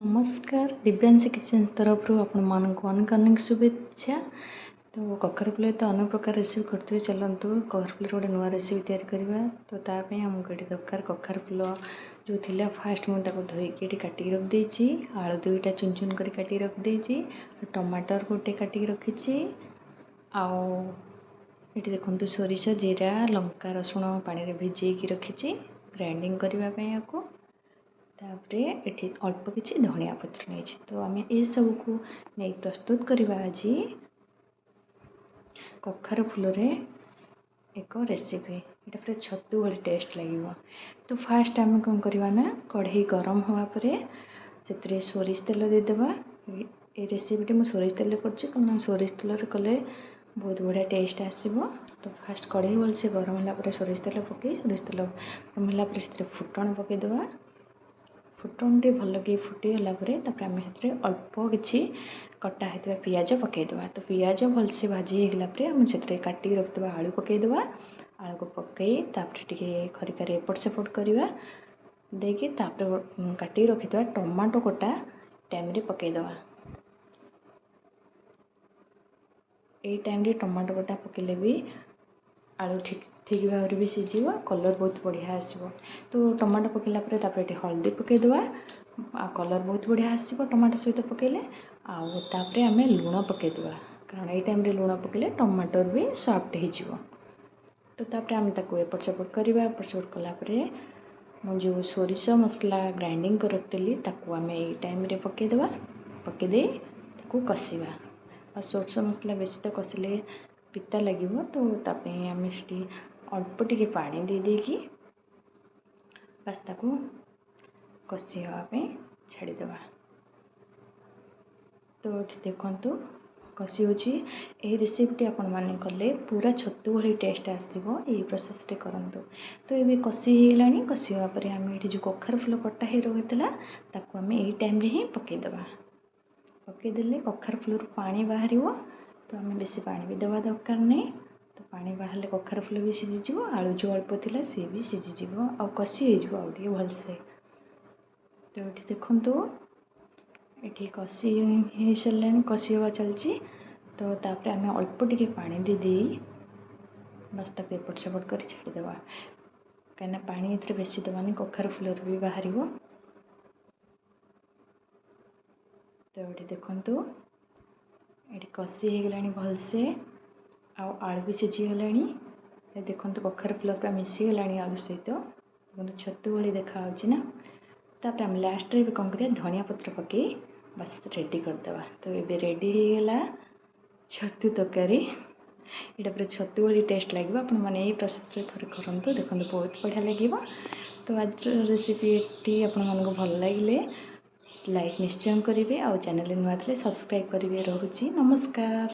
ନମସ୍କାର, ଦିବ୍ୟାଂଶୀ କିଚେନ୍ ତରଫରୁ ଆପଣମାନଙ୍କୁ ଅନେକ ଅନେକ ଶୁଭେଚ୍ଛା। ତ କଖାରୁ ଫୁଲରେ ତ ଅନେକ ପ୍ରକାର ରେସିପି କରୁଥିବେ। ଚାଲନ୍ତୁ, କଖାରୁ ଫୁଲରେ ଗୋଟେ ନୂଆ ରେସିପି ତିଆରି କରିବା। ତ ତା ପାଇଁ ଆମକୁ ଏଠି ଦରକାର କଖାରୁ ଫୁଲ ଯେଉଁ ଥିଲା, ଫାଷ୍ଟ ମୁଁ ତାକୁ ଧୋଇକି ଏଠି କାଟିକି ରଖିଦେଇଛି। ଆଳୁ ଦୁଇଟା ଚୁନ ଚୁନ କରି କାଟିକି ରଖିଦେଇଛି। ଟମାଟର ଗୋଟେ କାଟିକି ରଖିଛି। ଆଉ ଏଠି ଦେଖନ୍ତୁ, ସୋରିଷ, ଜିରା, ଲଙ୍କା, ରସୁଣ ପାଣିରେ ଭିଜେଇକି ରଖିଛି ଗ୍ରାଇଣ୍ଡିଙ୍ଗ କରିବା ପାଇଁ ୟାକୁ। ତାପରେ ଏଠି ଅଳ୍ପ କିଛି ଧନିଆ ପତ୍ର ନେଇଛି। ତ ଆମେ ଏସବୁକୁ ନେଇ ପ୍ରସ୍ତୁତ କରିବା ଆଜି କଖାରୁ ଫୁଲରେ ଏକ ରେସିପି। ଏଇଟା ପୁରା ଛତୁ ଭଳି ଟେଷ୍ଟ ଲାଗିବ। ତ ଫାଷ୍ଟ ଆମେ କ'ଣ କରିବା ନା, କଢ଼େଇ ଗରମ ହେବା ପରେ ସେଥିରେ ସୋରିଷ ତେଲ ଦେଇଦେବା। ଏ ରେସିପିଟି ମୁଁ ସୋରିଷ ତେଲରେ କରୁଛି, କାରଣ ସୋରିଷ ତେଲରେ କଲେ ବହୁତ ବଢ଼ିଆ ଟେଷ୍ଟ ଆସିବ। ତ ଫାଷ୍ଟ କଢ଼େଇ ଭଲସେ ଗରମ ହେଲା ପରେ ସୋରିଷ ତେଲ ପକାଇ, ସୋରିଷ ତେଲ ଗରମ ହେଲା ପରେ ସେଥିରେ ଫୁଟଣ ପକାଇଦେବା। ଫୁଟଣଟି ଭଲକି ଫୁଟିଗଲା ପରେ ତାପରେ ଆମେ ସେଥିରେ ଅଳ୍ପ କିଛି କଟା ହେଇଥିବା ପିଆଜ ପକାଇଦେବା। ତ ପିଆଜ ଭଲସେ ଭାଜି ହେଇଗଲା ପରେ ଆମେ ସେଥିରେ କାଟିକି ରଖିଥିବା ଆଳୁ ପକାଇଦେବା। ଆଳୁକୁ ପକାଇ ତାପରେ ଟିକେ ଖରିକାରେ ଏପଟ ସେପଟ କରିବା ଦେଇକି, ତାପରେ କାଟିକି ରଖିଥିବା ଟମାଟୋ କଟା ଟାଇମ୍ରେ ପକାଇଦେବା। ଏଇ ଟାଇମ୍ରେ ଟମାଟୋ କଟା ପକାଇଲେ ବି ଆଳୁ ଠିକ୍ ଠିକ୍ ଭାବରେ ବି ସିଝିବ, କଲର୍ ବହୁତ ବଢ଼ିଆ ଆସିବ। ତ ଟମାଟୋ ପକାଇଲା ପରେ ତାପରେ ଏଠି ହଳଦୀ ପକାଇଦେବା, ଆଉ କଲର୍ ବହୁତ ବଢ଼ିଆ ଆସିବ ଟମାଟୋ ସହିତ ପକାଇଲେ। ଆଉ ତାପରେ ଆମେ ଲୁଣ ପକାଇଦେବା, କାରଣ ଏଇ ଟାଇମ୍ରେ ଲୁଣ ପକାଇଲେ ଟମାଟର ବି ସଫ୍ଟ ହେଇଯିବ। ତ ତାପରେ ଆମେ ତାକୁ ଏପଟ ସେପଟ କରିବା। ଏପଟ ସେପଟ କଲା ପରେ ମୁଁ ଯେଉଁ ସୋରିଷ ମସଲା ଗ୍ରାଇଣ୍ଡିଙ୍ଗ କରି ରଖିଥିଲି, ତାକୁ ଆମେ ଏଇ ଟାଇମ୍ରେ ପକାଇଦେବା। ପକାଇଦେଇ ତାକୁ କଷିବା। ଆଉ ସୋରିଷ ମସଲା ବେଶୀ ତ କଷିଲେ ପିତା ଲାଗିବ, ତ ତା ପାଇଁ ଆମେ ସେଠି ଅଳ୍ପ ଟିକେ ପାଣି ଦେଇ ଦେଇକି ବାସ୍ ତାକୁ କଷି ହେବା ପାଇଁ ଛାଡ଼ିଦେବା। ତ ଏଠି ଦେଖନ୍ତୁ, କଷି ହେଉଛି। ଏହି ରେସିପିଟି ଆପଣମାନେ କଲେ ପୁରା ଛତୁ ଭଳି ଟେଷ୍ଟ ଆସିବ। ଏହି ପ୍ରୋସେସ୍ରେ କରନ୍ତୁ। ତ ଏବେ କଷି ହେଇଗଲାଣି। କଷି ହେବା ପରେ ଆମେ ଏଠି ଯେଉଁ କଖାରୁ ଫୁଲ କଟା ହେଇ ରହିଥିଲା, ତାକୁ ଆମେ ଏଇ ଟାଇମ୍ରେ ହିଁ ପକାଇଦେବା। ପକାଇଦେଲେ କଖାରୁ ଫୁଲରୁ ପାଣି ବାହାରିବ, ତ ଆମେ ବେଶୀ ପାଣି ବି ଦେବା ଦରକାର ନାହିଁ। ତ ପାଣି ବାହାରିଲେ କଖାରୁ ଫୁଲ ବି ସିଝିଯିବ, ଆଳୁ ଯେଉଁ ଅଳ୍ପ ଥିଲା ସିଏ ବି ସିଝିଯିବ ଆଉ କଷି ହେଇଯିବ ଆଉ ଟିକେ ଭଲସେ। ତ ଏଠି ଦେଖନ୍ତୁ, ଏଠି କଷି ହେଇସାରିଲାଣି, କଷି ହେବା ଚାଲିଛି। ତ ତାପରେ ଆମେ ଅଳ୍ପ ଟିକେ ପାଣି ଦେଇ ଦେଇ ବାସ୍ ତାକୁ ଏପଟ ସେପଟ କରି ଛାଡ଼ିଦେବା, କାହିଁକିନା ପାଣି ଏଥିରେ ବେଶୀ ଦେବାନି, କଖାରୁ ଫୁଲରୁ ବି ବାହାରିବ। ତ ଏଠି ଦେଖନ୍ତୁ, ଏଠି କଷି ହେଇଗଲାଣି ଭଲସେ ଆଉ ଆଳୁ ବି ସିଝିଗଲାଣି। ଦେଖନ୍ତୁ, କଖାରୁ ଫୁଲ ପୁରା ମିଶିଗଲାଣି ଆଳୁ ସହିତ। ଦେଖନ୍ତୁ, ଛତୁ ଭଳି ଦେଖାହେଉଛି ନା? ତାପରେ ଆମେ ଲାଷ୍ଟରେ ଏବେ କ'ଣ କରିବା? ଧନିଆ ପତ୍ର ପକାଇ ବାସ୍ ରେଡ଼ି କରିଦେବା। ତ ଏବେ ରେଡ଼ି ହେଇଗଲା ଛତୁ ତରକାରୀ। ଏଇଟା ପୁରା ଛତୁ ଭଳି ଟେଷ୍ଟ ଲାଗିବ। ଆପଣମାନେ ଏଇ ପ୍ରୋସେସ୍ରେ ଥରେ କରନ୍ତୁ, ଦେଖନ୍ତୁ ବହୁତ ବଢ଼ିଆ ଲାଗିବ। ତ ଆଜିର ରେସିପିଟି ଆପଣମାନଙ୍କୁ ଭଲ ଲାଗିଲେ ଲାଇକ୍ ନିଶ୍ଚୟ କରିବେ ଆଉ ଚ୍ୟାନେଲରେ ନୂଆ ଥିଲେ ସବସ୍କ୍ରାଇବ୍ କରିବେ। ରହୁଛି, ନମସ୍କାର।